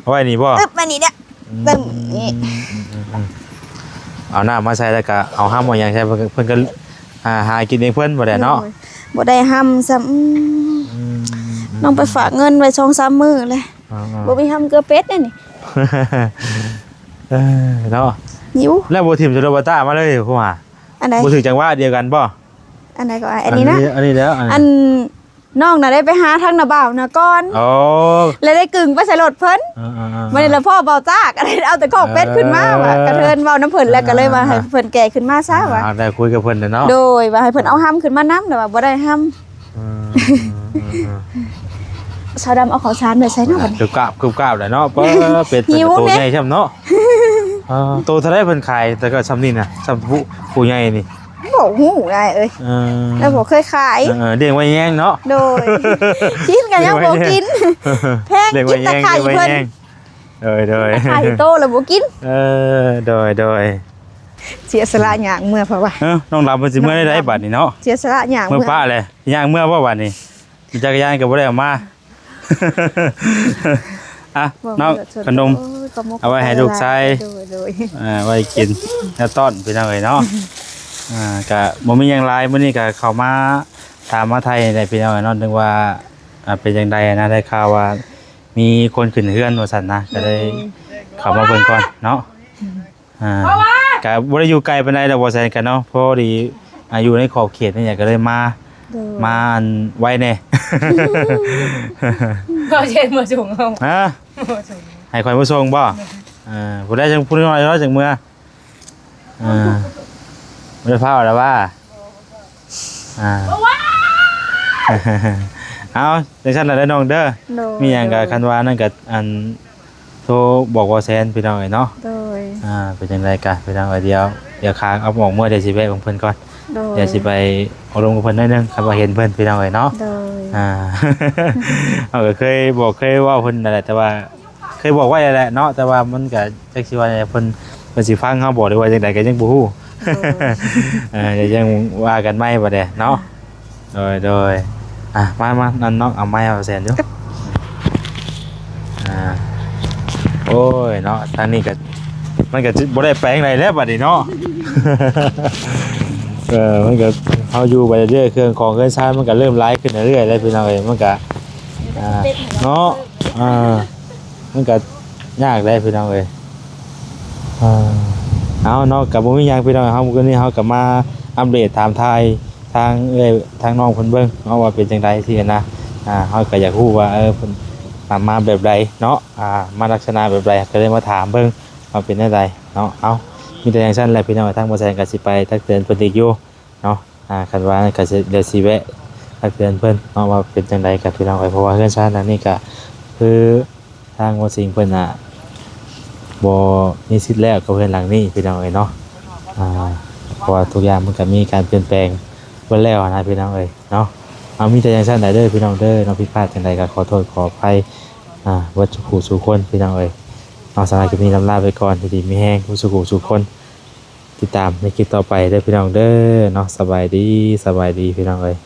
ເອົາໄວ້ນີ້ບໍ່? ຮຶບ ໄວ້ນີ້ເດີ້. ອືມ ເບິ່ງນີ້ ອືມໆໆໆ ເອົານ້ຳມາໃສ່ ແລ້ວກໍເອົາຫ້ຳເອົາຫຍັງໃສ່ ເພິ່ນ ເພິ່ນກໍ ອ່າ ຫາກິນເອງເພິ່ນບໍ່ໄດ້ເນາະ. ໂດຍ ບໍ່ໄດ້ຫ້ຳຊ້ຳ. ອືມ ອືມໆໆ ນ້ອງໄປຝາກເງິນໄວ້ສອງສາມມື້ແລ້ວ. ອ່າໆ ບໍ່ມີຫ້ຳເກືອເປັດເດ້ນີ້ ເອີ ເນາະ. ຫິວ ແລ້ວບໍ່ຖິ້ມໂຈໂດບາຕ້າມາເລີຍ ຜູ້ຫາ. ອັນໃດ? ບໍ່ຖືກຈັງຫວະດຽວກັນບໍ່? ອັນໃດກໍ ອັນນີ້ນະ ອັນນີ້ແລ້ວ ອັນນ້ອງນະໄດ້ໄປຫາທາງນ້າບ່າວນະກ່ອນ. ໂອ້ ແລ້ວໄດ້ກຶ້ງໄປໃສ່ລົດເພິ່ນ. ເອີໆໆໆ ບັດນີ້ລະພໍ້ບ່າວຕາກ ເອົາແຕ່ຄອກເປັດຂຶ້ນມາວ່າ ເອີ ກະເທີນເວົ້ານຳເພິ່ນ ແລ້ວກໍເລີຍວ່າໃຫ້ເພິ່ນແກ່ຂຶ້ນມາຊະວ່າ. ອ່າ ໄດ້ຄຸຍກັບເພິ່ນແລ້ວເນາະ. ໂດຍ ວ່າໃຫ້ເພິ່ນເອົາຫ້ຳຂຶ້ນມານຳ ແລ້ວວ່າບໍ່ໄດ້ຫ້ຳ. ອືມ ອືມໆໆ ສາວດຳເອົາເຂົ້າສານໄປໃສ່ເນາະບັດນີ້. ຄືບກາບຄືບກາບແຫຼະເນາະ. ເປີ ເປັດເພິ່ນກໍໂຕໃຫຍ່ຊ່ຳເນາະ. ເອີ ໂຕເທົ່າໃດເພິ່ນຂາຍ ແຕ່ກໍຊ່ຳນີ້ນະ ຊ່ຳຜູ້ ຜູ້ໃຫຍ່ນີ້? ບໍ່ຮູ້ນາຍເອີຍ. ເອີ ແລ້ວບໍ່ເຄີຍຂາຍ. ເອີ ລ້ຽງໄວ້ແຍງເນາະ. ໂດຍ ກິນກໍຍັງບໍ່ກິນ ແພງກິນແຕ່ໄຂ່ເພິ່ນ. ໂດຍໆ ໄຂ່ໂຕແລ້ວບໍ່ກິນ. ເອີ ໂດຍໆ ເສຍສະຫຼະຍ່າງເມືອເພາະວ່າ. ເອີ ນ້ອງດຳເພິ່ນຊິເມືອໄດ້ໃດບັດນີ້ເນາະ. ເສຍສະຫຼະຍ່າງເມືອ ເມືອປະແຫຼະ ຍ່າງເມືອບໍ່ບັດນີ້. ຈັກກະຍານກໍບໍ່ໄດ້ເອົາມາ. ອ່ະ ນ້ອງຂະໜົມ ເອົາໄວ້ໃຫ້ລູກຊາຍ ໂດຍໆ ເອີ ໄວ້ກິນແນວຕ້ອນ ພີ່ນ້ອງເອີຍເນາະ. ອ່າ ກະບໍ່ມີຫຍັງຫຼາຍ ມື້ນີ້ກະເຂົ້າມາຖາມມາໄຖ່ແຫຼະ ພີ່ນ້ອງເອີຍເນາະ. ນຶກວ່າ ອ່າ ເປັນຈັ່ງໃດນະ ໄດ້ຂ່າວວ່າມີຄົນຂຶ້ນເຮືອນວ່າຊັ້ນນະ ກໍເລີຍເຂົ້າມາເບິ່ງກ່ອນເນາະ. ອ່າ ກະບໍ່ໄດ້ຢູ່ໄກປານໃດດອກ ບໍ່ແຊນກັນເນາະ ພໍດີ ອ່າ ຢູ່ໃນຂອບເຂດນີ້ ກະເລີຍມາ ໂດຍ ມາອັນໄວແດ່. ບໍ່ແຊນມາສົ່ງເຮົາ ຮະ? ມາສົ່ງ ໃຫ້ຂ້ອຍມາສົ່ງບໍ່? ເອີ ຜູ້ໃດຈັ່ງ ຜູ້ນ້ອຍເນາະ ຈັ່ງເມືອ. ອ່າ ບໍ່ໄດ້ພາອອກແລ້ວວ່າ ອ່າ ເອົາ ຈັ່ງຊັ້ນລະເດີນ້ອງເດີ. ໂດຍ ມີຫຍັງກະ ໂດຍ ຄັນວ່ານັ້ນກະ ອັນ ໂທບອກບໍ່ແຊນ ພີ່ນ້ອງເອີຍເນາະ. ໂດຍ ອ່າ ເປັນຈັ່ງໃດກະ ພີ່ນ້ອງເອີຍ ດຽວ ດຽວຂ້າເອົາອອກເມືອ ດຽວຊິແວະເບິ່ງເພິ່ນກ່ອນ. ໂດຍ ດຽວຊິໄປໂອ້ລົມກັບເພິ່ນໜ້ອຍໜຶ່ງ ຄັນວ່າເຫັນເພິ່ນ ພີ່ນ້ອງເອີຍເນາະ. ໂດຍ ອ່າ ເຮົາກໍເຄີຍບອກເຄີຍເວົ້າເພິ່ນນັ້ນແຫຼະ ແຕ່ວ່າເຄີຍບອກໄວ້ແຫຼະເນາະ ແຕ່ວ່າມັນກໍຈັກຊິວ່າແນວໃດ ເພິ່ນ ເພິ່ນຊິຟັງເຮົາບໍ່ ຫຼືວ່າຈັ່ງໃດກໍຍັງບໍ່ຮູ້. ໂດຍ ເອີ ດຽວຍັງວ່າກັນໃໝ່ບັດນີ້ເນາະ. ໂດຍ ໂດຍ ອ່ະ ມາ ມາ ນັ້ນນ້ອງເອົາໄມ້ໃຫ້ແສນຢູ່. ອ່າ ໂອ້ຍເນາະ ທາງນີ້ກໍ ມັນກໍຊິບໍ່ໄດ້ໄປທາງໃດແລ້ວບັດນີ້ເນາະ. ເອີ ມັນກໍ ເຮົາຢູ່ໄປເລື້ອຍໆ ເຄື່ອງຂອງເຮືອນຊານມັນກໍເລີ່ມຫຼາຍຂຶ້ນເລື້ອຍໆແລ້ວ ພີ່ນ້ອງເອີຍ. ມັນກໍ ອ່າ ເນາະ ອ່າ ມັນກໍຍາກແຫຼະ ພີ່ນ້ອງເອີຍ. ອ່າ ເອົາເນາະ ກໍບໍ່ມີຫຍັງ ພີ່ນ້ອງ ເຮົາມື້ນີ້ເຮົາກໍມາອັບເດດຖາມຖ່າຍທາງເອື້ອຍທາງນ້ອງເພິ່ນເບິ່ງເນາະ ວ່າເປັນຈັ່ງໃດຊີ້ນະ. ອ່າ ເຮົາກໍຢາກຮູ້ວ່າ ເອີ ເພິ່ນ ອ່າ ມາແບບໃດເນາະ ອ່າ ມາລັກສະນະແບບໃດ ກໍເລີຍມາຖາມເບິ່ງວ່າເປັນແນວໃດເນາະ. ເອົາ ມີແຕ່ຈັ່ງຊັ້ນແຫຼະ ພີ່ນ້ອງ ທາງບໍ່ແສນກໍຊິໄປຕັກເຕືອນເພິ່ນອີກຢູ່ເນາະ. ອ່າ ຄັນວ່ານັ້ນກໍຊິ ດຽວຊິແວະຕັກເຕືອນເພິ່ນເນາະ ວ່າເປັນຈັ່ງໃດກັບ ພີ່ນ້ອງເອີຍ. ເພາະວ່າເຮືອນຊານຫຼັງນີ້ກໍຄືທາງບໍ່ສິງເພິ່ນນະ ບໍ່ມີສິດແລ້ວກັບເຮືອນຫຼັງນີ້ ພີ່ນ້ອງເອີຍເນາະ. ອ່າ ເພາະວ່າທຸກຢ່າງມັນກໍມີການປ່ຽນແປງເບິດແລ້ວນະ ພີ່ນ້ອງເອີຍເນາະ. ເອົາ ມີແຕ່ຈັ່ງຊັ້ນແຫຼະເດີ ພີ່ນ້ອງເດີເນາະ. ຜິດພາດຈັ່ງໃດກໍຂໍໂທດຂໍອະໄພ ອ່າ ເບິດສູ່ຜູ້ສູ່ຄົນ ພີ່ນ້ອງເອີຍເນາະ. ສຳລັບຄລິບນີ້ລຳລາໄປກ່ອນ ຢູ່ດີມີແຮງເບິດສູ່ຜູ້ສູ່ຄົນ. ຕິດຕາມໃນຄລິບຕໍ່ໄປເດີ ພີ່ນ້ອງເດີເນາະ. ສະບາຍດີ ສະບາຍດີ ພີ່ນ້ອງເອີຍ.